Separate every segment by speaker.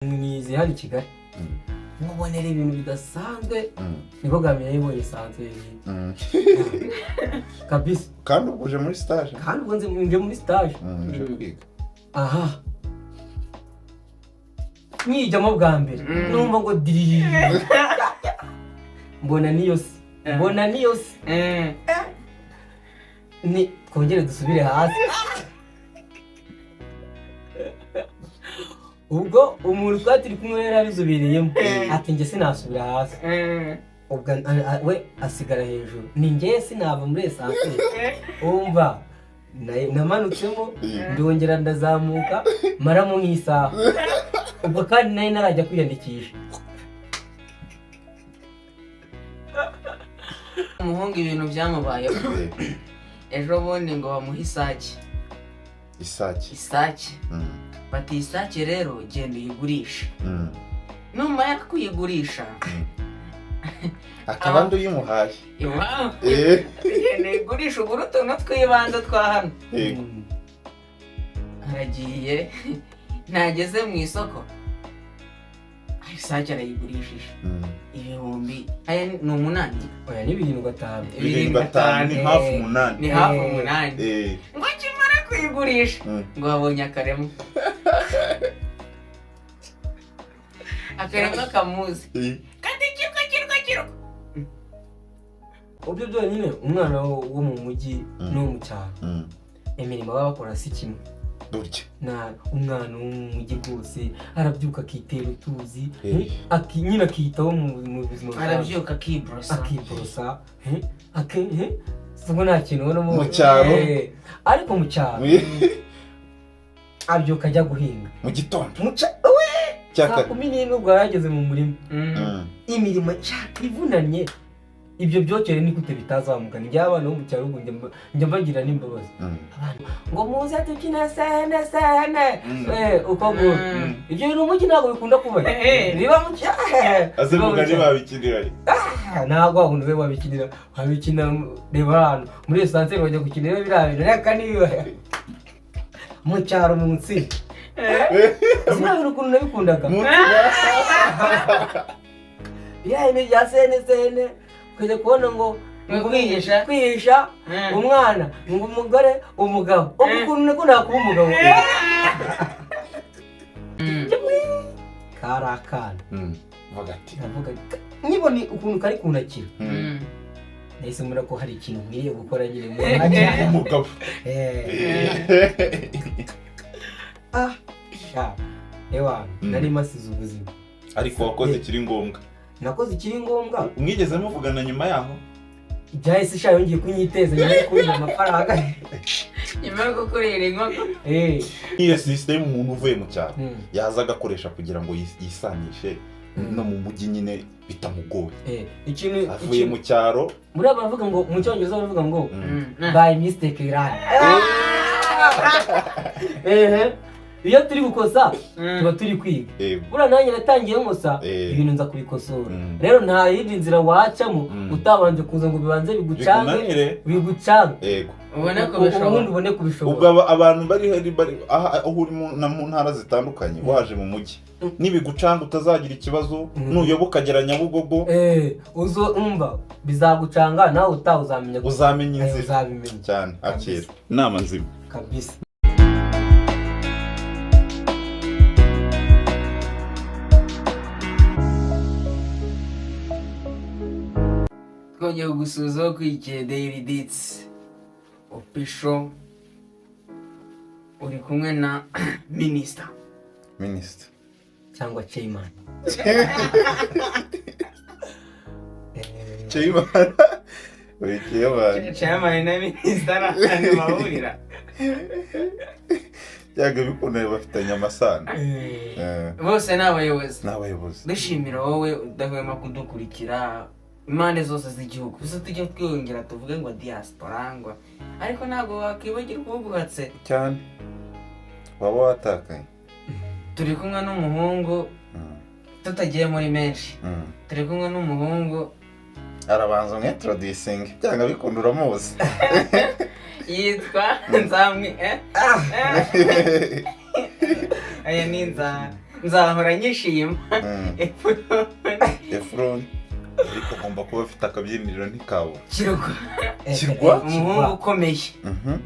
Speaker 1: Nize hano i Kigali, mubonera ibintu bidasanzwe. Nibwo bwa mbere nabibonye esanseri kabisa.
Speaker 2: Kandi ubwo uje muri stage?
Speaker 1: Kandi ubwo nje muri stage.
Speaker 2: Uje kwiga.
Speaker 1: Aha nyijyamo bwa mbere, numva ngo diriri, mbona niyo si, mbona niyo si. Ni twongere dusubire hasi. Ubwo umuntu twari turi kumwe yari abizobereyemo, ati: "Njye sinasubira hasi." Ubwo we asigara hejuru, ni njye sinava muri esanseri. Umva, namanutsemo, ndongera ndazamuka, maramo nk'isaha. Ubwo kandi nari narajya kwiyandikisha.
Speaker 3: Umuhungu ibintu byamubayeho ejo bundi, ngo bamuhe isake.
Speaker 2: Isake?
Speaker 3: Isake. Bati: "Isake rero genda uyigurishe." Numara kuyigurisha,
Speaker 2: Akaba ndi uyimuhaye.
Speaker 3: Iwawe, genda uyigurishe ugure utuntu tw'ibanze twa hano. Aragiye, ntageze mu isoko, isake arayigurishije. Ibihumbi aya ni 8.
Speaker 1: Oya, ni 75.
Speaker 2: 75 ni hafi 8.
Speaker 3: Ni hafi 8. Ngo akimara kuyigurisha, ngo babonye akarema, akarema kamuzi kati kirwa kirwa kirwa.
Speaker 1: Ubyo byonyine, umwana wo mu mujyi n'uwo mu cyaro, imirimo baba bakora si kimwe.
Speaker 2: Burya.
Speaker 1: Na umwana wo mu mujyi rwose arabyuka akitera utuzi, nyine akiyitaho mu buzima busanzwe.
Speaker 3: Arabyuka akiborosa.
Speaker 1: Akiborosa, si ubwo nta kintu ubonamo.
Speaker 2: Mu cyaro?
Speaker 1: Ariko mu cyaro abyuka ajya guhinga.
Speaker 2: Mu gitondo.
Speaker 1: Mu
Speaker 2: Cya
Speaker 1: saa
Speaker 2: kare.
Speaker 1: 11 ubwo yari mu murima. Imirimo sha, ivunanye. Ibyo byokere ni gute bitazamuka? Njye abana bo mu cyaro ubu njya mbagira n'imbabazi. Abantu ngo muze dukine sene sene. Uko nguko. Ibyo bintu mu mujyi ntabwo bikunda kuba. Biba mu cyaro.
Speaker 2: Aze
Speaker 1: Biba mu
Speaker 2: mugani
Speaker 1: cyaro.
Speaker 2: babikinira.
Speaker 1: Ah, ntabwo wabona ube wabikinira, wabikina. Reba hano muri esanseri bajya gukinira biriya bintu, reka niba mu cyaro mu nsina sinabona ukuntu nabikundaga. Biriya bintu bya sene sene, ukajya kubona ngo
Speaker 3: Ngo kwihisha.
Speaker 1: Kwihisha. Umwana ngo umugore, umugabo, ubwo ukuntu nakundaga kuba umugabo. Kari akana.
Speaker 2: Vuga ati
Speaker 1: Ndavuga nkibona ukuntu kari kunakira, nahise mbona ko hari ikintu nkwiriye gukora nyine mu
Speaker 2: Umugabo.
Speaker 1: Ah, sha ewa, nari masize ubuzima.
Speaker 2: Ariko wakoze ikiri ngombwa.
Speaker 1: Nakoze ikiri ngombwa.
Speaker 2: Mwigeze muvugana nyuma yaho?
Speaker 1: Byahise sha, yongeye kunyiteza nyuma yo kubona amafaranga.
Speaker 3: Nyuma yo gukurira inkoko.
Speaker 2: Nk'iyo sisitemu umuntu uvuye mu cyaro yaza agakoresha kugira ngo yisanishe no mu mujyi nyine bitamugoye.
Speaker 1: Ikintu
Speaker 2: Avuye mu cyaro.
Speaker 1: Muri aba baravuga ngo, mu Cyongereza baravuga ngo "By mistake learn". Ehe, iyo turi gukosa tuba turi kwiga. Buriya nanjye natangiye nkosa ibintu, nza kubikosora. Rero nta yindi nzira wacamo utabanje kuza ngo bibanze bigucange.
Speaker 2: Bikunanire.
Speaker 1: Bigucange.
Speaker 3: Ubone ko
Speaker 1: ubundi
Speaker 3: bishobora.
Speaker 1: Ubone kubishobora.
Speaker 2: Ubwo abantu bari aho uri mu ntara zitandukanye, waje mu mujyi, nibigucanga utazagira ikibazo. Nuyoba ukagera Nyabugogo,
Speaker 1: Uzo umva bizagucanga, nawe utaha uzamenya.
Speaker 2: Uzamenya inzira.
Speaker 1: Uzabimenya.
Speaker 2: Cyane, akira inama nzima.
Speaker 1: Kabisa.
Speaker 3: Twongeye kugusuhuzaho kuri Daily Dits Official, uri kumwe na minisita.
Speaker 2: Minisita.
Speaker 1: Cyangwa chairman.
Speaker 2: Chairman, uri chairman.
Speaker 3: Chairman na minisita ni ahantu bahurira.
Speaker 2: Byanga bikunda bafitanye amasano.
Speaker 3: Bose ni abayobozi.
Speaker 2: Ni abayobozi.
Speaker 3: Dushimira wowe udahwema kudukurikira impande zose z'igihugu. Gusa tujye twiyongera tuvuge ngo diaspora, ngo ariko ntabwo wakwibagirwa uguhatse.
Speaker 2: Cyane, waba watakaye.
Speaker 3: Turi kumwe n'umuhungu, tutagiye muri menshi, turi kumwe n'umuhungu.
Speaker 2: Arabanza umwintroducinge, byanga bikunda uramuzi.
Speaker 3: Yitwa Nzamwi, eh? Aya ni Nzahora nyishima.
Speaker 2: Efuroni ariko agomba kuba afite akabyiniriro ntikabura.
Speaker 3: Kirwa.
Speaker 2: Kirwa?
Speaker 3: Umuhungu ukomeye.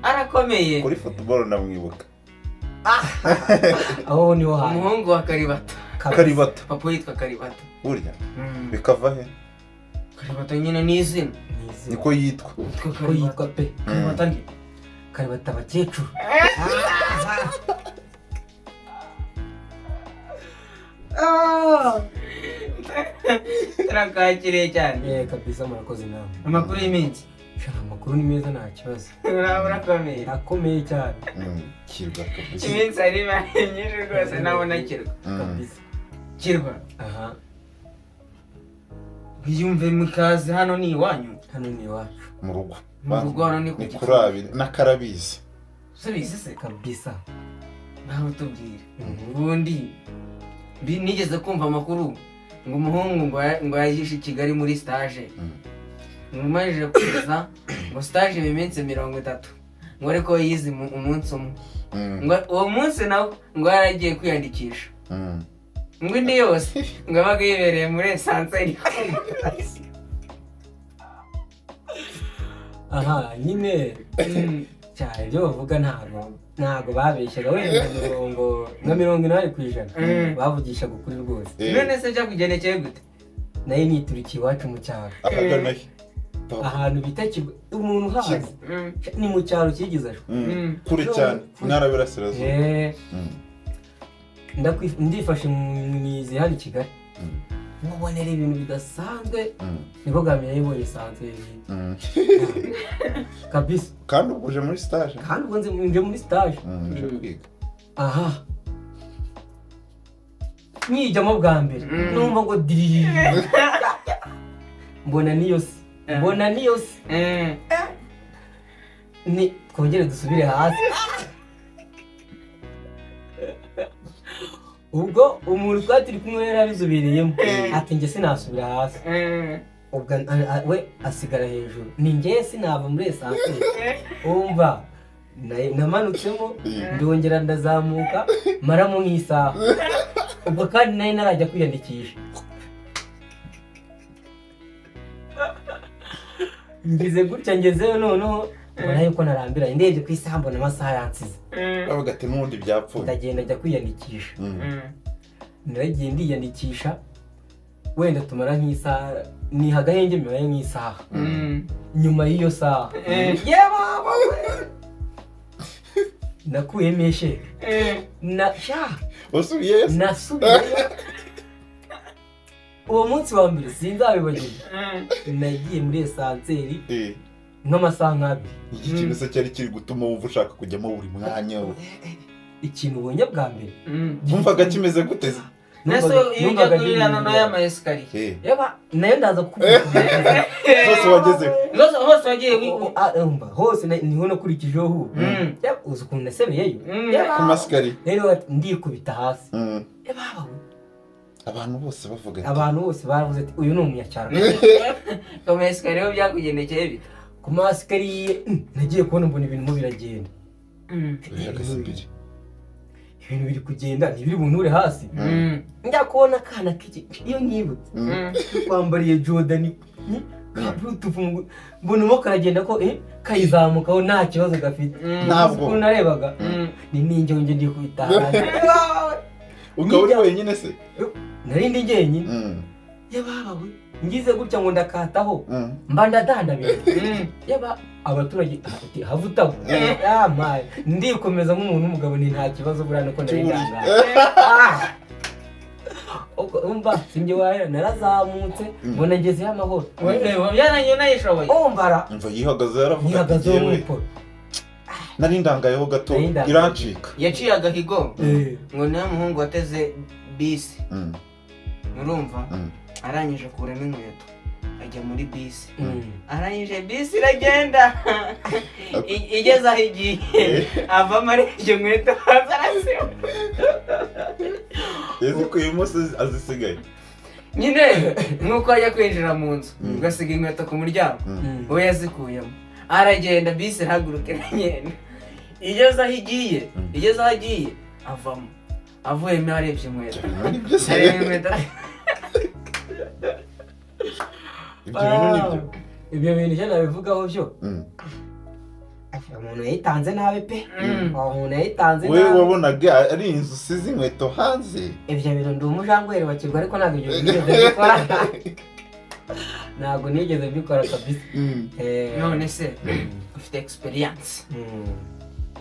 Speaker 3: Arakomeye.
Speaker 2: Kuri football ndamwibuka.
Speaker 1: Aho niho hantu.
Speaker 3: Umuhungu wa Karibata.
Speaker 1: Kabisa.
Speaker 2: Karibata.
Speaker 3: Papa yitwa Karibata.
Speaker 2: Burya bikava he?
Speaker 3: Karibata nyine ni izina.
Speaker 1: Ni izina.
Speaker 2: Niko yitwa.
Speaker 3: Yitwa
Speaker 1: Ko yitwa pe.
Speaker 3: Karibata ni
Speaker 1: Karibata abakecuru.
Speaker 3: Turakwakiriye cyane.
Speaker 1: Kabisa murakoze nawe.
Speaker 3: Amakuru y'iminsi?
Speaker 1: Sha, amakuru ni meza, nta kibazo.
Speaker 3: Uraba urakomeye.
Speaker 1: Akomeye cyane.
Speaker 2: Kirwa kabisa.
Speaker 3: Iminsi ari myinshi rwose nabona Kirwa.
Speaker 1: Kabisa.
Speaker 3: Kirwa.
Speaker 1: Aha.
Speaker 3: Wiyumve mukazi, hano ni iwanyu.
Speaker 1: Hano ni iwacu.
Speaker 2: Mu rugo.
Speaker 3: Mu rugo hano ni ku
Speaker 2: Ni
Speaker 3: Gicumbi.
Speaker 2: kuri abiri n'akarabizi.
Speaker 3: Subizi se?
Speaker 1: Kabisa.
Speaker 3: Nawe tubwire. Ubundi nigeze kumva amakuru ngo umuhungu ngo yagishe i Kigali muri stage. Ngo umajije kuza ngo stage mu minsi 30, ngo ariko yize umunsi umwe. Ngo uwo munsi nawe ngo yaragiye kwiyandikisha. Ngo indi yose ngo yabaga yibereye muri ascenseur.
Speaker 1: Aha nyine cyane ibyo bavuga ntabwo babeshyaga, wenda mirongo nka 80% bavugishaga ukuri rwose.
Speaker 3: None se byakugendekeye gute?
Speaker 1: Nayo niturikiye iwacu mu cyaro.
Speaker 2: Ahagana he?
Speaker 1: Ahantu bita Kirwa, umuntu uhazi ni mu cyaro cyigize ajo.
Speaker 2: Kure cyane, intara y'Iburasirazuba.
Speaker 1: Ndifashe mwizi hano i Kigali, mubonera ibintu bidasanzwe. Nibwo bwa mbere nabibonye ascenseur. Kabisa.
Speaker 2: Kandi ubwo uje muri stage?
Speaker 1: Kandi ubwo nje muri stage.
Speaker 2: Uje kwiga.
Speaker 1: Aha nyijyamo bwa mbere, numva ngo diriri, mbona niyo si, mbona niyo si. Ni twongere dusubire hasi. Ubwo umuntu twari turi kumwe yari abizobereyemo, ati njye sinasubira hasi. Ubwo we asigara hejuru, ni njye sinava muri ascenseur. Umva, namanutsemo, ndongera ndazamuka, maramo nk'isaha. Ubwo kandi nari narajya kwiyandikisha, ngize gutya ngezeyo, noneho mbona yuko narambiranye, ndebye ku isaha mbona amasaha yansize.
Speaker 2: Bavuga ati n'ubundi byapfuye.
Speaker 1: Ndagenda njya kwiyandikisha. Naragiye ndiyandikisha, wenda tumara nk'isaha, niha agahenge mara nk'isaha. Nyuma y'iyo saha, yebaba we, nakuyemo échec na sha.
Speaker 2: Wasubiyeyo se?
Speaker 1: Nasubiyeyo uwo munsi wa mbere, sinzabibagirwa. Nagiye muri ascenseur nk'amasaha nk'abiri.
Speaker 2: Iki kintu se cyari kiri gutuma wumva ushaka kujyamo buri mwanya?
Speaker 1: Ikintu ubonye bwa mbere.
Speaker 2: Wumvaga kimeze gute se?
Speaker 3: Nese iyo ujya
Speaker 1: Numvaga
Speaker 3: kuri iriya
Speaker 1: ndi-
Speaker 3: noneho y'ama escalier?
Speaker 1: Yaba nayo ndaza kukubwira.
Speaker 2: Zose wagezeho?
Speaker 3: Zose hose wagiye
Speaker 1: Umva, hose niho nakurikijeho ubu. Yaba, uzi ukuntu nasebeyeyo? Yaba.
Speaker 2: Ku ma escalier?
Speaker 1: Rero ndikubita hasi. Yaba we.
Speaker 2: Abantu bose bavuga ati
Speaker 1: Abantu bose baravuze ati uyu ni umunyacyaro.
Speaker 3: Ku ma escalier ho byakugendekeye bite?
Speaker 1: Ku ma escalier, nagiye kubona mbona ibintu mo biragenda.
Speaker 2: Bihagaze imbere.
Speaker 1: Ibintu biri kugenda, ntibiri bunture hasi. Njya kubona akana k'iki, iyo nkibutse, kwambariye Jordan ka Bluetooth, mbonamo karagenda ko kayizamukaho nta kibazo gafite.
Speaker 2: Ntabwo.
Speaker 1: Ukuntu narebaga ni ninjye ndikubita hasi.
Speaker 2: Ukaba uri wenyine se?
Speaker 1: Nari ndi njyenyine. Yababa we, ngize gutya ngo ndakataho, mba ndadandabira. Yaba abaturage ati havutaho yamaye, ndikomeza nk'umuntu w'umugabo, ni nta kibazo buriya nuko nari
Speaker 2: Cy'uburyo.
Speaker 1: ndangaye. Ah! Ubwo umva sinjye wahera, narazamutse, mbona ngezeyo amahoro.
Speaker 3: Byarangiye unayishoboye?
Speaker 1: Umbara.
Speaker 2: Umva, yihagaze yaravuga ati
Speaker 1: Yihagazeho
Speaker 2: "Jyewe
Speaker 1: nk'iporo.
Speaker 2: nari ndangayeho gato
Speaker 1: Nari ndangaye.
Speaker 2: irancika."
Speaker 3: Yaciye agahigo ngo niwe muhungu wateze bisi. Murumva? Arangije akuramo inkweto ajya muri bisi. Arangije bisi iragenda, igeze aho igiye avamo arebye inkweto hanze arasiba.
Speaker 2: Yazikuyemo se azisigaye?
Speaker 3: Nyine nk'uko ajya kwinjira mu nzu ugasiga inkweto ku muryango, we yazikuyemo aragenda, bisi irahaguruka iragenda, igeze aho igiye, igeze aho agiye avamo. Avuyemo arebye inkweto.
Speaker 2: Ibyo bintu ni byo se?
Speaker 3: Areba inkweto.
Speaker 2: Ibyo bintu ni byo?
Speaker 1: Ibyo bintu icyo nabivugaho byo, umuntu yayitanze nabi pe. Uwo muntu yayitanze
Speaker 2: We
Speaker 1: nabi.
Speaker 2: wabonaga ari inzu usize inkweto hanze.
Speaker 1: Ibyo bintu, ndi umujangweri wa Kirwa, ariko ntabwo ibyo bintu nigeze mbikora, ntabwo nigeze mbikora kabisa.
Speaker 3: None se ufite experience,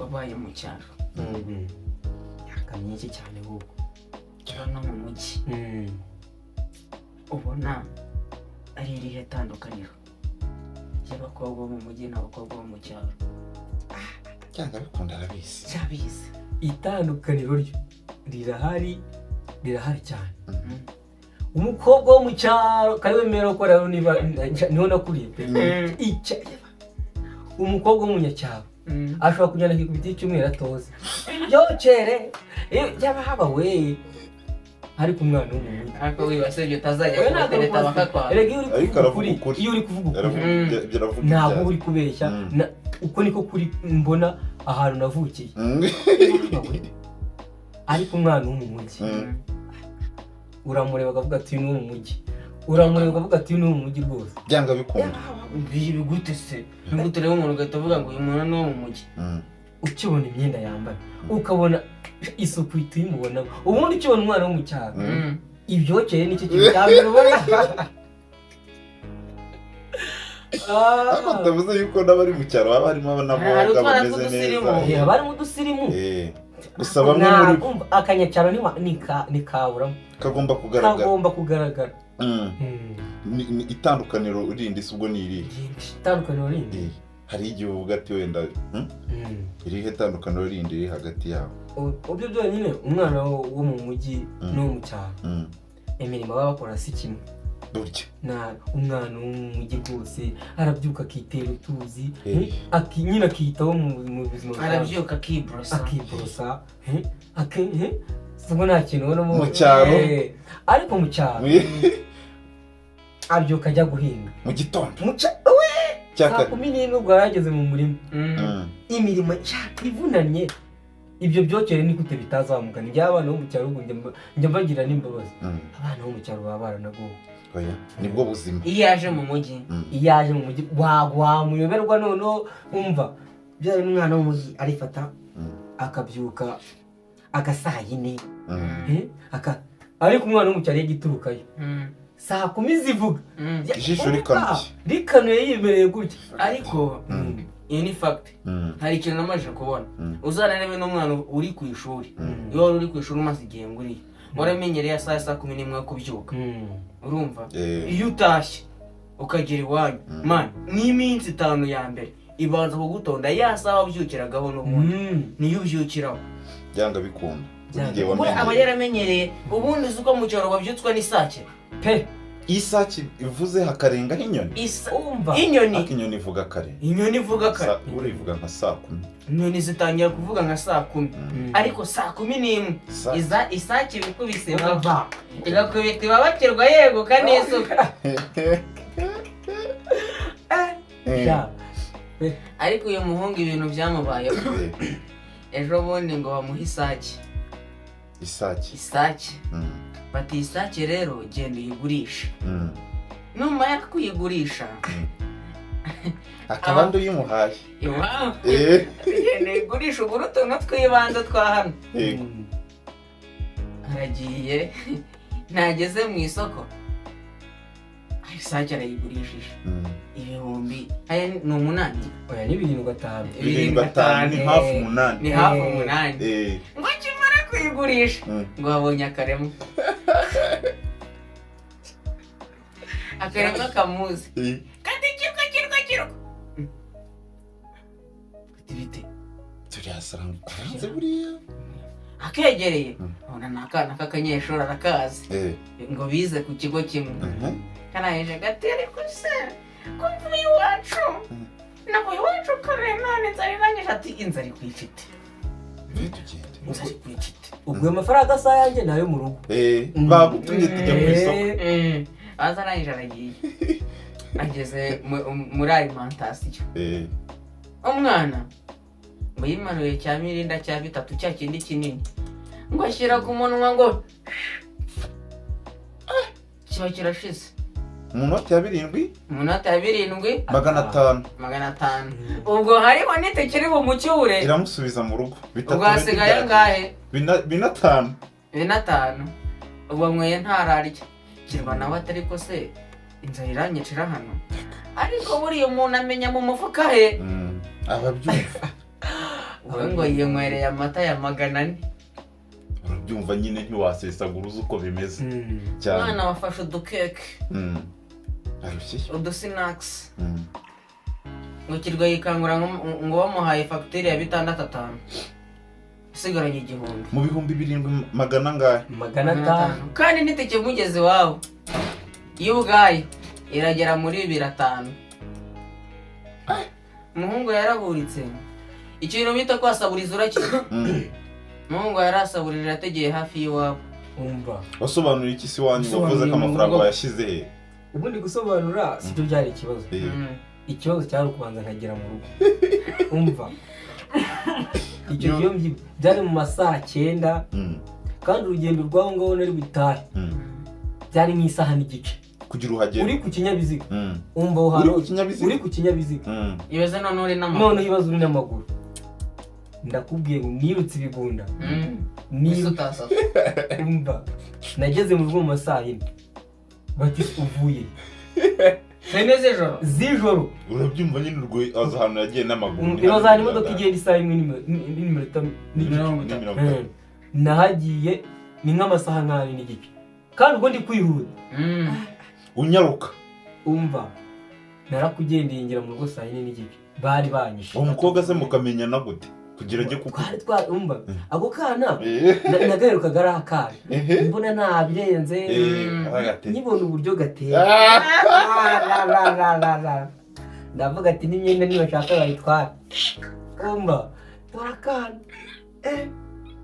Speaker 3: wabaye mu cyaro,
Speaker 1: Imyaka myinshi cyane ahubwo.
Speaker 3: uba no mu mujyi, ubona ari irihe tandukaniro ry'abakobwa bo mu mujyi n'abakobwa bo mu cyaro?
Speaker 2: Cyangwa bikunda arabizi.
Speaker 3: Cyabizi.
Speaker 1: Itandukaniro ryo rirahari, rirahari cyane. Umukobwa wo mu cyaro, kari wemera ko rero niba niho nakuriye pe. Umukobwa w'umunyacyaro ashobora kugenda akikubita icyumweru atoze byocere yaba haba we, ariko umwana wo mu mujyi
Speaker 3: Ariko wibasebye utazajya
Speaker 1: we ntabwo
Speaker 3: kubatereta
Speaker 1: ari
Speaker 3: bakakwanga.
Speaker 1: Erega iyo uri
Speaker 2: Ariko
Speaker 1: kuvuga
Speaker 2: aravuga
Speaker 1: ukuri,
Speaker 2: ukuri.
Speaker 1: iyo uri kuvuga ukuri,
Speaker 2: Ibyo aravuga
Speaker 1: ntabwo
Speaker 2: ibyaha.
Speaker 1: uri kubeshya. Uko niko kuri mbona ahantu navukiye. Ariko umwana wo mu mujyi, uramureba ukavuga ati uyu ni uwo mu mujyi, uramureba ukavuga ati uyu ni uwo mu mujyi rwose.
Speaker 2: Byanga bikunda.
Speaker 3: Ibi gute se? Ni gute ureba umuntu ugahita uvuga ngo uyu muntu ni uwo mu mujyi?
Speaker 1: Ukibona imyenda yambaye, ukabona isuku uhita uyimubonamo. Ubundi ukibona umwana wo mu cyaro, ibyokere nicyo kintu cya mbere ubona.
Speaker 2: Ariko utavuze yuko n'abari mu cyaro baba harimo
Speaker 3: Hari
Speaker 2: n'abakobwa
Speaker 3: utwana
Speaker 2: bameze
Speaker 3: tw'udusirimu.
Speaker 2: neza.
Speaker 1: Haba harimo udusirimu.
Speaker 2: Gusa bamwe muri bo
Speaker 1: Umva, akanyacyaro nikaburamo.
Speaker 2: Kagomba kugaragara.
Speaker 1: Kagomba kugaragara.
Speaker 2: Ni itandukaniro rindi se ubwo ni irihe?
Speaker 1: Itandukaniro rindi?
Speaker 2: Hari igihe uvuga ati wenda, irihe tandukaniro rindi riri hagati yabo?
Speaker 1: Ubyo byonyine, umwana wo mu mujyi n'uwo mu cyaro, imirimo baba bakora si kimwe.
Speaker 2: Burya.
Speaker 1: Na umwana wo mu mujyi rwose arabyuka akitera utuzi, nyine akiyitaho mu buzima busanzwe.
Speaker 3: Arabyuka akiborosa.
Speaker 1: Akiborosa, ubwo nta kintu ubonamo.
Speaker 2: Mu cyaro?
Speaker 1: Ariko mu cyaro abyuka ajya guhinga
Speaker 2: Mu gitondo.
Speaker 1: Mu
Speaker 2: Cya
Speaker 1: saa
Speaker 2: kare.
Speaker 1: 11 ubwo yari ageze mu murima. Imirimo ivunanye, ibyo byokere ni gute bitazamuka? Ni abana bo mu cyaro, ubwo njya mbagira n'imbabazi. Abana bo mu cyaro baba baranagowe.
Speaker 2: Oya, nibwo buzima.
Speaker 3: Iyo yaje mu mujyi,
Speaker 1: Iyo aje mu mujyi wamuyoberwa. Noneho umva, byari umwana wo mu mujyi arifata, akabyuka agasaa yine, ariko umwana wo mu cyaro iyo agiturukayo saa 10 zivuga,
Speaker 2: Ijisho
Speaker 1: umva,
Speaker 2: rikanuye.
Speaker 1: Rikanuye, yimereye gutya.
Speaker 3: Ariko iyo ni fact. Hari ikintu namaze kubona. Uzanarebe n'umwana uri ku ishuri. Iyo wari uri ku ishuri umaze igihe nguriye, waramenyereye saa 11 yo kubyuka, urumva? Iyo utashye ukagera iwanyu, man, n'iminsi 5 ya mbere ibanza kugutonda ya saha wabyukiragaho n'ubundi niyo ubyukiraho.
Speaker 2: Byanga bikunda.
Speaker 1: Byanga.
Speaker 2: Buri gihe
Speaker 3: We aba
Speaker 2: wamenyereye.
Speaker 3: yaramenyereye. Ubundi uzi ko mu cyaro babyutswa n'isake?
Speaker 1: Pe.
Speaker 2: Isake ivuze hakarengaho inyoni.
Speaker 1: Umva.
Speaker 3: Inyoni.
Speaker 2: Ariko inyoni ivuga kare.
Speaker 3: Inyoni ivuga kare.
Speaker 2: Urivuga nka saa 10.
Speaker 3: Inyoni zitangira kuvuga nka saa 10, ariko saa 11 iza isake ibikubise
Speaker 1: Umva.
Speaker 3: bava igakubita ibabakirwa yeguka n'isuka.
Speaker 1: Sha.
Speaker 3: Ariko uyu muhungu ibintu byamubayeho ejo bundi, ngo bamuhe isake.
Speaker 2: Isake.
Speaker 3: Isake. Bati isake rero genda uyigurishe, numara kuyigurisha
Speaker 2: Akaba ndi uyimuhaye.
Speaker 3: Iwawe genda uyigurishe ugure utuntu tw'ibanze twa hano.
Speaker 2: Yego.
Speaker 3: Aragiye, ntageze mu isoko, isake arayigurishije ibihumbi aya ni 8.
Speaker 1: Oya, ni 75.
Speaker 2: 75 ni hafi 8.
Speaker 3: Ni hafi 8. Ngo akimara kuyigurisha, ngo babonye akarema, akarema kamuzi kati kirwa kirwa kirwa kati bite.
Speaker 2: Turiyasara hanze buriya.
Speaker 3: Akegereye, abona ni akana k'akanyeshuri arakazi, ngo bize ku kigo kimwe. Karangije gati ariko se ko mvuye iwacu, navuye iwacu kare none inzara irangije, ati inzara ikwica ite?
Speaker 2: Mbe tugende.
Speaker 3: Inzara ikwica ite?
Speaker 1: Ubwo ayo mafaranga asa yanjye ni ayo mu rugo.
Speaker 2: Bagutumye tujya ku isoko.
Speaker 3: Aza arangije aragiye, ageze muri alimentation, umwana ngo yimanuye cya mirinda cya bitatu, cya kindi kinini, Ngo ashyira ku munwa, ngo kiba kirashize.
Speaker 2: Mu noti ya 7?
Speaker 3: Mu noti ya 7.
Speaker 2: 500.
Speaker 3: 500. Ubwo hariho n'itike iri bumucyure.
Speaker 2: Iramusubiza mu rugo bitatu.
Speaker 3: Ubwo hasigaye angahe?
Speaker 2: Binatanu.
Speaker 3: 4,5. Ubwo anyweye ntararya. Kirwa nawe atari ko se inzara iranyicira hano, ariko buriya umuntu amenya mu mufuka he.
Speaker 2: Ababyumva.
Speaker 3: Wowe ngo yinywereye amata ya 400.
Speaker 2: Urabyumva nyine, ntiwasesagura, uzi uko bimeze cyane.
Speaker 3: Umwana wafashe udukeke,
Speaker 2: Arushye.
Speaker 3: Udusinakisi. Ngo Kirwa yikangura ngo bamuhaye fagitire ya bitandatu atanu, isigaranye 1000.
Speaker 2: Mu 7,000 angahe?
Speaker 1: 500.
Speaker 3: Kandi n'itike mugeze iwabo yo ubwayo iragera muri 2,500. Umuhungu yaraburitse ikintu bita kwasaburiza, urakira. Umuhungu yarasaburije ategeye hafi y'iwabo.
Speaker 1: Umva.
Speaker 2: Wasobanura iki se iwanyu?
Speaker 1: Gusobanura
Speaker 2: Wavuze ko
Speaker 1: mu
Speaker 2: amafaranga
Speaker 1: rugo.
Speaker 2: wayashyize he?
Speaker 1: Ubundi gusobanura sibyo byari ikibazo. Ikibazo cyari ukubanza nkagera mu rugo. Umva, icyo gihe byari mu ma saa 9, kandi urugendo rw'aho ngaho nari butahe byari nk'isaha n'igice.
Speaker 2: Kugira uhagere.
Speaker 1: Uri ku kinyabiziga. Umva aho
Speaker 2: Uri
Speaker 1: hantu
Speaker 2: ku kinyabiziga.
Speaker 1: Uri ku kinyabiziga.
Speaker 3: Ibaze none uri n'amaguru.
Speaker 1: Noneho ibibazo uri n'amaguru. Ndakubwiye ngo nirutse ibigunda.
Speaker 3: Ese
Speaker 1: Nirutse.
Speaker 3: utasasa.
Speaker 1: Umva, nageze mu rugo mu ma saa 4, bati uvuye
Speaker 3: 4 z'ijoro.
Speaker 1: Z'ijoro.
Speaker 2: Urabyumva nyine, urwo aza ahantu yagiye n'amaguru.
Speaker 1: Ibaza ahantu imodoka igenda isaha imwe n'iminota n'igice.
Speaker 3: 30.
Speaker 2: 30.
Speaker 1: Nahagiye ni nk'amasaha nk'ane n'igice, kandi ubwo ndi kwihuta.
Speaker 2: Unyaruka.
Speaker 1: Umva, narakugendeye ngera mu rugo saa 4 n'igice, bari banyishe.
Speaker 2: Uwo mukobwa se mukamenyana gute kugira ajye kuko
Speaker 1: Twari twa, umva, ako kana nagaherukaga ari akana, mbona ntabirenze, nkibona uburyo gateye. Ah, la, la, la, la, la. Ndavuga ati n'imyenda nibashaka bayitwara. Umva, dore akana,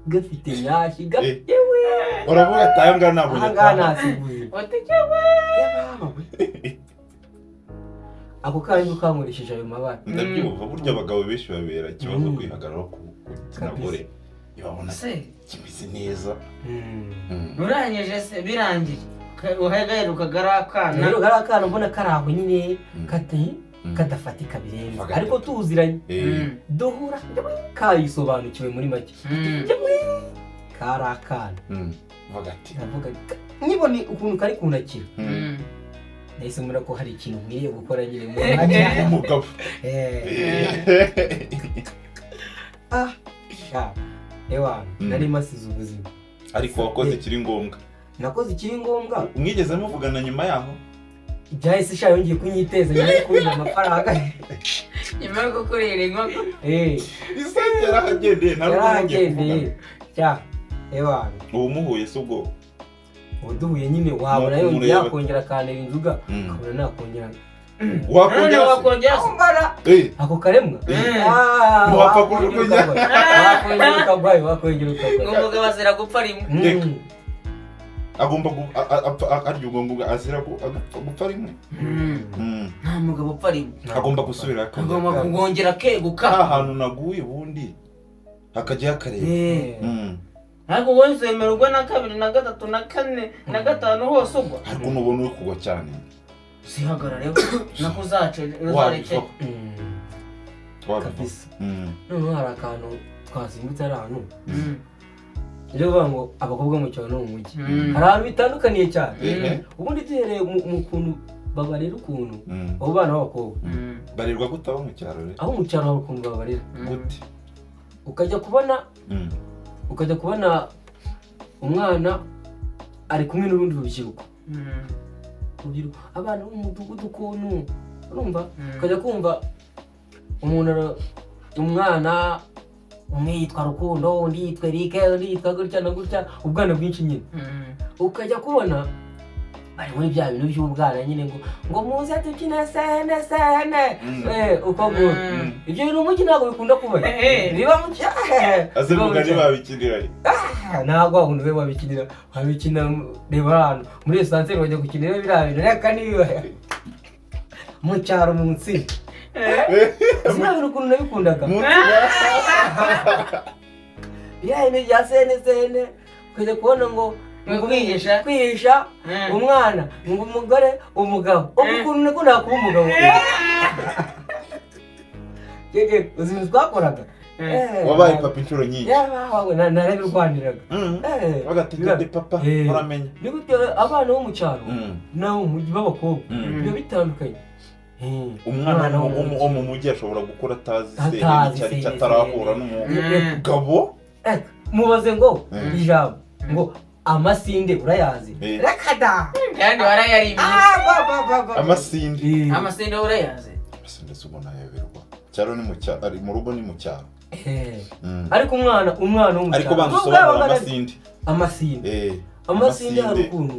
Speaker 1: gafite nyashi gafite we.
Speaker 2: Uravuga ati aya ngaya ntabwo
Speaker 1: Aha ngaha
Speaker 2: nyatanga.
Speaker 1: ntasiguye.
Speaker 3: Watekewe.
Speaker 1: Ako kana niko kankoresheje ayo mabara.
Speaker 2: Ndabyumva, burya abagabo benshi babera ikibazo kwihagararaho ku gitsina gore, ibabona
Speaker 3: Se
Speaker 2: kimeze neza.
Speaker 3: Urangije se birangiye uhegaherukaga ari akana.
Speaker 1: Rero kari akana mbona kari aho nyine, kati kadafatika birenze,
Speaker 2: Vaga.
Speaker 1: ariko tuziranye, duhura kayisobanukiwe muri make. Kari akana.
Speaker 2: Vuga ati
Speaker 1: Ndavuga nkibona ukuntu kari kunakira, nahise mbona ko hari ikintu nkwiriye gukora nyine muri make.
Speaker 2: Umugabo.
Speaker 1: Ah, sha ewa, nari masize ubuzima.
Speaker 2: Ariko wakoze ikiri ngombwa.
Speaker 1: Nakoze ikiri ngombwa.
Speaker 2: Mwigeze muvugana nyuma yaho?
Speaker 1: Byahise sha, yongeye kunyiteza nyuma yo kubona amafaranga.
Speaker 3: Nyuma yo gukurira inkoko.
Speaker 2: Isake yarahagendeye, ntabwo mwongeye
Speaker 1: Yarahagendeye.
Speaker 2: kuvugana?
Speaker 1: Cya ewa.
Speaker 2: Ubu muhuye se ubwo?
Speaker 1: Ubu duhuye nyine wabona
Speaker 2: Nuko
Speaker 1: yongeye
Speaker 2: mureba.
Speaker 1: yakongera akantera inzoga, ukabona nakongera.
Speaker 2: Wakongera se?
Speaker 3: Wakongera se?
Speaker 1: Ako karemwa. Ah,
Speaker 2: Ntiwapfa
Speaker 1: wakongera
Speaker 2: kujugunya.
Speaker 1: ukagwa. Wakongera ukagwayo, wakongera
Speaker 3: Ngo
Speaker 1: ukagwayo.
Speaker 3: umugabo azira gupfa rimwe.
Speaker 2: Reka. Agomba arya ubwo ngo azira gupfa rimwe.
Speaker 3: Nta mugabo upfa rimwe.
Speaker 2: Agomba gusubira akongera.
Speaker 3: Agomba kongera akeguka.
Speaker 2: Ha hantu naguye ubundi hakajya hakareba.
Speaker 3: Ariko wowe uzemera ugwa na kabiri na gatatu na kane na gatanu hose ugwa?
Speaker 2: Ariko nubona uri kugwa cyane,
Speaker 3: Uzihagarareho nako uzace uzareke.
Speaker 2: wabivaho. Wabivaho.
Speaker 1: Kabisa. Noneho hari akantu twasimbutse, ari ahantu rero kuvuga ngo abakobwa mu cyaro no mu mujyi hari ahantu bitandukaniye cyane. Ubundi duhereye mu kuntu babarera, ukuntu abo bana b'abakobwa.
Speaker 2: Barerwa gute abo mu cyaro rero?
Speaker 1: Aho mu cyaro hari ukuntu babarera.
Speaker 2: Gute?
Speaker 1: Ukajya kubona, ukajya kubona umwana ari kumwe n'urundi rubyiruko, urubyiruko, abana bo mu mudugudu ukuntu urumva. Ukajya kumva umuntu umwana umwe yitwa Rukundo, undi yitwa Eric, undi yitwa gutya na gutya, ubwana bwinshi nyine. Ukajya kubona bari muri bya bintu by'ubwana nyine, ngo muze dukine sene sene. Uko nguko. Ibyo bintu mu mujyi ntabwo bikunda kuba. Biba mu cyaro.
Speaker 2: Aze
Speaker 1: Biba mu
Speaker 2: mugani
Speaker 1: cyaro.
Speaker 2: babikinira.
Speaker 1: Ntabwo wabona ube wabikinira, wabikina reba ahantu muri esanseri bajya gukinira biriya bintu, reka niba mu cyaro mu nsina sinabona ukuntu nabikundaga.
Speaker 2: Munsi.
Speaker 1: Biriya bintu bya sene sene, ukajya kubona ngo
Speaker 3: Ngo kwihisha.
Speaker 1: Kwihisha. Umwana ngo umugore, umugabo, ubwo ukuntu niko nakuba umugabo. Gege, uzi ibintu twakoraga?
Speaker 2: Wabaye papa inshuro nyinshi.
Speaker 1: Yabawe, narabirwaniraga.
Speaker 2: Bagategeka papa. Uramenya.
Speaker 1: Ni gute abana bo mu cyaro n'abo mu mujyi b'abakobwa biba bitandukanye?
Speaker 2: Umwana wo mu mujyi ashobora gukura atazi se
Speaker 1: Atazi
Speaker 2: icyo ari cyo,
Speaker 1: se,
Speaker 2: atarahura
Speaker 1: se.
Speaker 2: n'umugabo.
Speaker 1: Mubaze ngo ijambo ngo amasinde urayazi? Reka da!
Speaker 3: Kandi warayarimiye.
Speaker 1: Ah, ba, ba, ba, ba.
Speaker 2: Amasinde.
Speaker 3: Amasinde urayazi?
Speaker 2: Amasinde si ubona yayoberwa. Cyaro ni mu cyaro, ari mu rugo ni mu cyaro.
Speaker 1: Ariko umwana wo mu
Speaker 2: Ariko
Speaker 1: cyaro
Speaker 2: banza
Speaker 1: nubwo
Speaker 2: usobanura
Speaker 1: yaba angana-
Speaker 2: amasinde.
Speaker 1: Amasinde. Amasinde, hari ukuntu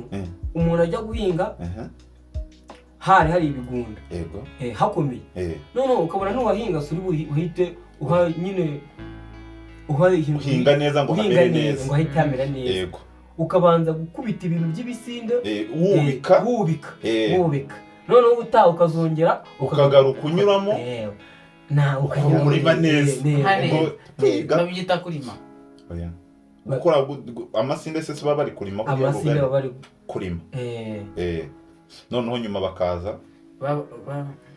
Speaker 1: umuntu ajya guhinga, hari hari ibigunda, hakomeye. Noneho ukabona nuwahinga suri uhite uha nyine
Speaker 2: uhinga neza ngo
Speaker 1: uhinga
Speaker 2: hamere
Speaker 1: neza
Speaker 2: neza.
Speaker 1: Ngo hahite hamera neza. Ukabanza gukubita ibintu by'ibisinde.
Speaker 2: Wubika.
Speaker 1: Wubika. Wubika, noneho ubutaha ukazongera
Speaker 2: ukagaruka unyuramo.
Speaker 1: Na ukanyura
Speaker 2: umurima neza.
Speaker 3: Hane.
Speaker 2: Ubwo kwiga
Speaker 3: Babyita kurima.
Speaker 2: Oya. Gukora amasinde se baba bari kurima kugira ngo
Speaker 1: Amasinde baba bari
Speaker 2: kurima. Noneho nyuma bakaza sha,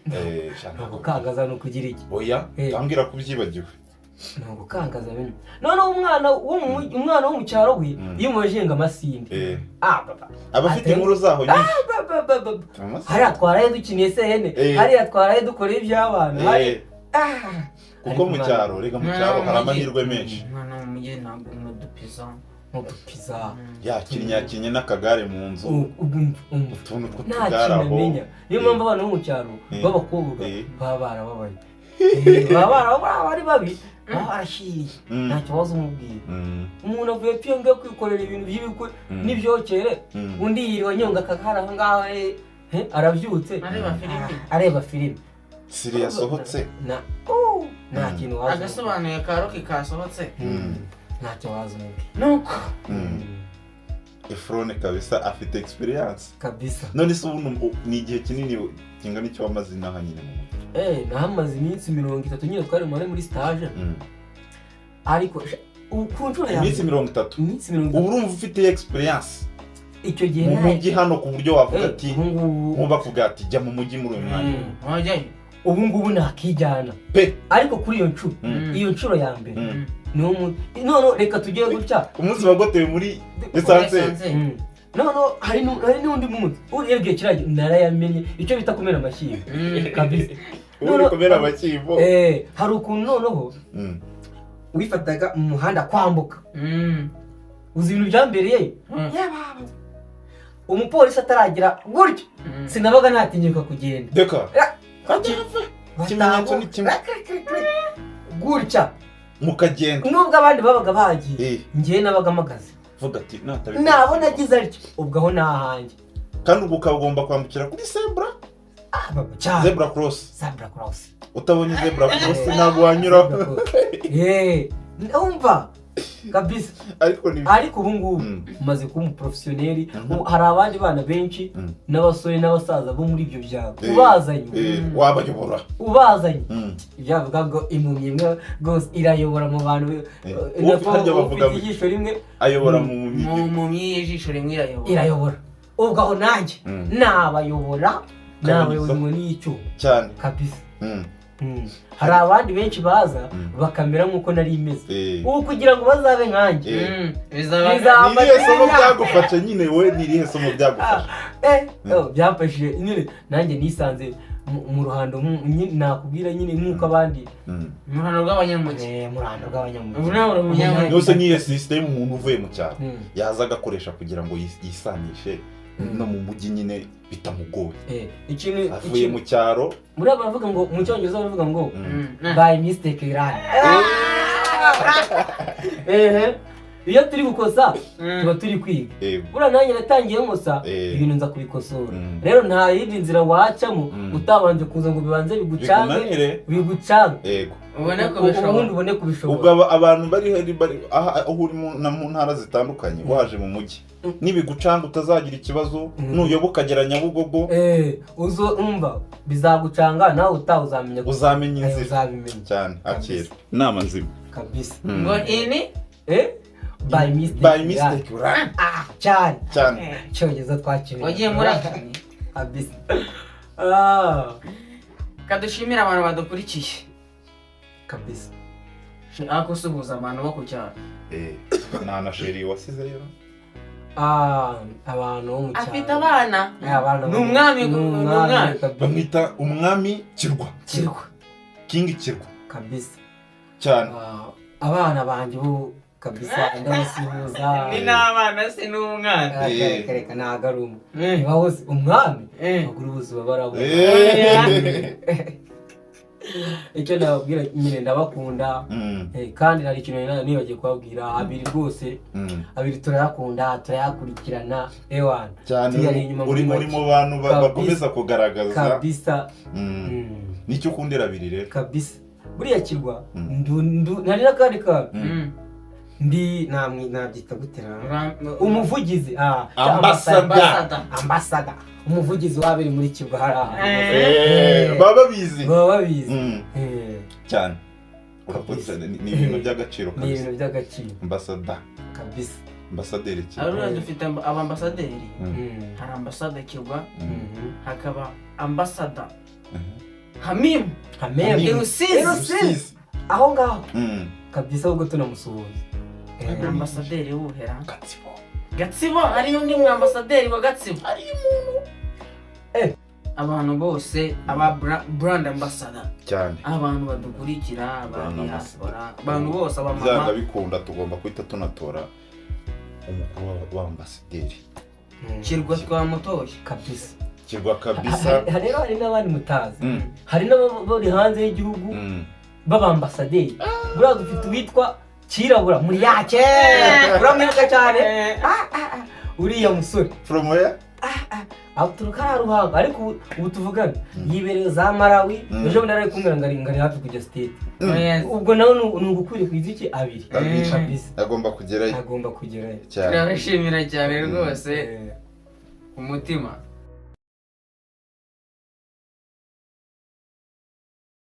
Speaker 1: Ni
Speaker 2: ntabwo-
Speaker 1: ugukangaza, ni ukugira iki?
Speaker 2: Oya, tambwira ko ubyibagiwe.
Speaker 1: Ni ugukangaza bimwe. Noneho umwana wo mu mujyi- umwana wo mu cyaro we, iyo umubajije ngo amasinde, ah papa,
Speaker 2: aba afite inkuru zaho nyinshi.
Speaker 1: Ba, ba, ba, ba.
Speaker 2: Amasinde.
Speaker 1: Hariya twaraye dukiniye sehene, hariya twaraye dukora iby'abana, ah.
Speaker 2: Kuko
Speaker 1: Ariko
Speaker 2: mu
Speaker 1: umwana-
Speaker 2: cyaro, rega mu
Speaker 3: Umwana
Speaker 2: cyaro
Speaker 3: wo mu
Speaker 2: hari
Speaker 3: mujyi-
Speaker 2: amahirwe menshi.
Speaker 3: Umwana wo mu mujyi ntabwo n'udupiza.
Speaker 1: N'udupiza.
Speaker 2: Yakinnye, yakinnye n'akagare mu nzu.
Speaker 1: Umva.
Speaker 2: Utuntu
Speaker 1: Nta
Speaker 2: tw'utugare
Speaker 1: kintu
Speaker 2: aho.
Speaker 1: amenya. Niyo mpamvu abana bo mu cyaro b'abakobwa baba barababaye. Baba barababaye, ari babi, baba barashyiriye. Nta kibazo umubwiye. Umuntu avuye piyo ngiyo kwikorera ibintu by'ibikwe n'ibyokere, undi yiriwe anyonga akagare aho ngaho, arabyutse.
Speaker 3: Areba filimi.
Speaker 1: Ah, areba filime.
Speaker 2: Siri yasohotse.
Speaker 1: Na nta kintu waza umubwira.
Speaker 3: Agasobanuye ka Rocky kasohotse.
Speaker 1: Ntacyo waza umubwira.
Speaker 3: Nuko
Speaker 2: Efrone kabisa afite experience.
Speaker 1: Kabisa.
Speaker 2: None se ubu ni igihe kinini kingana icyo wamaze inaha nyine mu mujyi?
Speaker 1: Nahamaze iminsi 30 nyine, twari muri stage. Ariko ubu ku nshuro ya
Speaker 2: Iminsi
Speaker 1: mbere
Speaker 2: 30?
Speaker 1: Iminsi mirongo
Speaker 2: Ubu
Speaker 1: itatu.
Speaker 2: urumva ufite experience
Speaker 1: Icyo gihe
Speaker 2: mu mujyi hano ku buryo wavuga ati
Speaker 1: ubu ngubu
Speaker 2: nkuba bavuga ati jya mu mujyi muri uyu mwanya?
Speaker 3: Wajyayo.
Speaker 1: Ubu ngubu nakijyana.
Speaker 2: Pe.
Speaker 1: Ariko kuri iyo nshuro, iyo nshuro ya mbere, niwo munsi. None reka tujye gutya.
Speaker 2: Umunsi wagotewe muri ascenseur.
Speaker 1: Noneho hari n'undi munsi urebye kiriya gihe narayamenye, icyo bita kumena amashyimbo kabisa.
Speaker 2: Ubu uri kumena amashyimbo.
Speaker 1: Hari ukuntu noneho wifataga mu muhanda kwambuka. Uzi ibintu byambereye? Yababa, umupolisi ataragira gutya, sinabaga natinyuka kugenda.
Speaker 2: Reka. Ikimenyetso ni kimwe.
Speaker 1: Gutya.
Speaker 2: Mukagenda.
Speaker 1: Nubwo abandi babaga bagiye, njyewe nabaga mpagaze.
Speaker 2: Vuga ati natabikora.
Speaker 1: Nabona agize atyo, ubwo aho ni ahanjye.
Speaker 2: Kandi ubwo ukaba ugomba kwambukira kuri zebra.
Speaker 1: Ah, baba, cyane.
Speaker 2: Zebra cross.
Speaker 1: Zebra cross.
Speaker 2: Utabonye zebra cross ntabwo wanyuraho.
Speaker 1: Umva kabisa.
Speaker 2: Ariko ni
Speaker 1: Ariko ubu ngubu maze kuba umuprofessional. Ubu hari abandi bana benshi n'abasore n'abasaza bo muri ibyo byaro, ubazanye,
Speaker 2: wabayobora.
Speaker 1: Ubazanye, ibyavuga ngo impumyi imwe rwose irayobora mu bantu.
Speaker 2: Uwo harya bavuga
Speaker 1: ufite ijisho rimwe
Speaker 2: ayobora mu
Speaker 3: Mu mpumyi y'ijisho rimwe irayobora.
Speaker 1: Irayobora. Ubwo aho nanjye nabayobora, nabayobora inkoni y'icyuma.
Speaker 2: Cyane.
Speaker 1: Kabisa. Hari abandi benshi baza bakamera nk'uko nari imeze. Ubu kugira ngo bazabe nkanjye,
Speaker 3: Bizaba
Speaker 1: bizaba
Speaker 2: Ni irihe somo
Speaker 1: imyaka.
Speaker 2: byagufashe nyine we? Ni irihe somo byagufashe?
Speaker 1: Oh, byamfashije nyine nanjye nisanze mu ruhando nakubwira nyine nk'uko abandi
Speaker 3: Mu ruhando rw'abanyamujyi.
Speaker 1: Mu ruhando rw'abanyamujyi.
Speaker 3: Ubu nawe uri umunyamujyi.
Speaker 2: Yose niyo sisitemu umuntu uvuye mu cyaro yaza agakoresha kugira ngo yisanishe no mu mujyi nyine bitamugoye.
Speaker 1: Ikintu
Speaker 2: Avuye mu cyaro.
Speaker 1: Muri abo baravuga ngo, mu cyongereza baravuga ngo "By mistake learn." Ehe, iyo turi gukosa tuba turi kwiga. Buriya nanjye natangiye nkosa ibintu, nza kubikosora. Rero nta yindi nzira wacamo utabanje kuza ngo bibanze bigucange.
Speaker 2: Bikunanire.
Speaker 1: Bigucange.
Speaker 3: Ubone
Speaker 1: ubundi
Speaker 3: kubishobora.
Speaker 1: Ubone
Speaker 2: Ubwo
Speaker 1: kubishobora.
Speaker 2: Abantu bari aha aho uri mu ntara zitandukanye, waje mu mujyi, nibigucanga utazagira ikibazo. Nuyoba ukagera Nyabugogo,
Speaker 1: Uzo umva bizagucanga, nawe utaha uzamenya
Speaker 2: uzamenya inzira.
Speaker 1: Uzabimenya.
Speaker 2: Cyane, akira inama nzima.
Speaker 1: Kabisa.
Speaker 3: Ngo ini
Speaker 1: By mistake.
Speaker 2: By mistake ura
Speaker 1: Ah, cyane.
Speaker 2: Cyane.
Speaker 1: Icyongereza twakiriye.
Speaker 3: Wagiye muri action.
Speaker 1: Kabisa. Ah,
Speaker 3: Kadushimire abantu badukurikiye.
Speaker 1: Kabisa.
Speaker 3: Ariko usuhuza abantu bo ku cyaro.
Speaker 2: Nta na chérie wasizeyo.
Speaker 1: Ah, abantu bo mu cyaro.
Speaker 3: Afite abana.
Speaker 1: Abana.
Speaker 3: Ni umwami,
Speaker 1: ni
Speaker 3: ni
Speaker 1: umwami
Speaker 3: umwami.
Speaker 1: Kabisa.
Speaker 2: Bamwita umwami Kirwa.
Speaker 1: Kirwa.
Speaker 2: King Kirwa.
Speaker 1: Kabisa.
Speaker 2: Cyane.
Speaker 1: Ah, abana banjye bo kabisa ndabasuhuza.
Speaker 3: Ni n'abana se n'umwana?
Speaker 1: Ah, reka reka, ntabwo ari umwe. Niba wose umwami abagore bose baba barabona. Icyo nababwira nyine, ndabakunda. Kandi hari ikintu nari nibagiye kubabwira, abiri rwose, abiri turayakunda, turayakurikirana, ewana.
Speaker 2: Cyane.
Speaker 1: Tuyari inyuma
Speaker 2: Uri
Speaker 1: muri
Speaker 2: muri
Speaker 1: make.
Speaker 2: mu bantu
Speaker 1: Kabisa.
Speaker 2: bakomeza kugaragaza.
Speaker 1: Kabisa.
Speaker 2: Nicyo ukundira abiri rero?
Speaker 1: Kabisa, buriya Kirwa nari n'akandi kantu. Ndi namwe nabyita gute ra? Umuvugizi,
Speaker 2: Ambassador.
Speaker 3: Ambassador.
Speaker 1: Ambassador, umuvugizi w'abiri muri Kirwa hari ahantu.
Speaker 2: Baba babizi.
Speaker 1: Baba babizi.
Speaker 2: Cyane, urakoze cyane. Ni ibintu by'agaciro.
Speaker 1: Ni
Speaker 2: Kabisa.
Speaker 1: ibintu by'agaciro.
Speaker 2: Ambassador.
Speaker 1: Kabisa.
Speaker 2: Ambasaderi Kirwa.
Speaker 3: Arura dufite abambasaderi. Hari ambasada Kirwa, hakaba ambasada Hamimu.
Speaker 1: Hamem.
Speaker 2: Hamim.
Speaker 3: I Rusizi.
Speaker 1: Rusizi. Aho ngaho. Kabisa, ahubwo tunamusuhuza.
Speaker 3: Ambasaderi w'ubuhera?
Speaker 2: Gatsibo.
Speaker 3: Gatsibo, hari n'undi mwambasaderi wa Gatsibo.
Speaker 2: Ari umuntu.
Speaker 3: Abantu bose aba brand ambassador,
Speaker 2: Cyane.
Speaker 3: abantu badukurikira, aba
Speaker 2: Brand
Speaker 3: diaspora, abantu bose,
Speaker 2: Byanga
Speaker 3: abamama.
Speaker 2: bikunda tugomba guhita tunatora umukuru w'ambasaderi.
Speaker 3: Kirwa twamutoye.
Speaker 1: Kabisa.
Speaker 2: Kirwa kabisa.
Speaker 1: Rero hari n'abandi mutazi, hari n'abari hanze y'igihugu b'abambasaderi. Buriya dufite uwitwa Kirabura muri yake, uramwibuka cyane. Ah, ah, ah. Uriya musore
Speaker 2: From where?
Speaker 1: Aturuka ari Ruhango, ariko ubu tuvugana yibereye za Malawi. Ejo bundi ari kumbwira ngo ari hafi kujya States.
Speaker 3: Yes.
Speaker 1: Ubwo nawe ni ugukwirakwiza iki abiri.
Speaker 2: Abiri.
Speaker 1: Kabisa.
Speaker 2: Agomba kugerayo.
Speaker 1: Agomba kugerayo.
Speaker 2: Cyane.
Speaker 3: Turabashimira cyane rwose, umutima.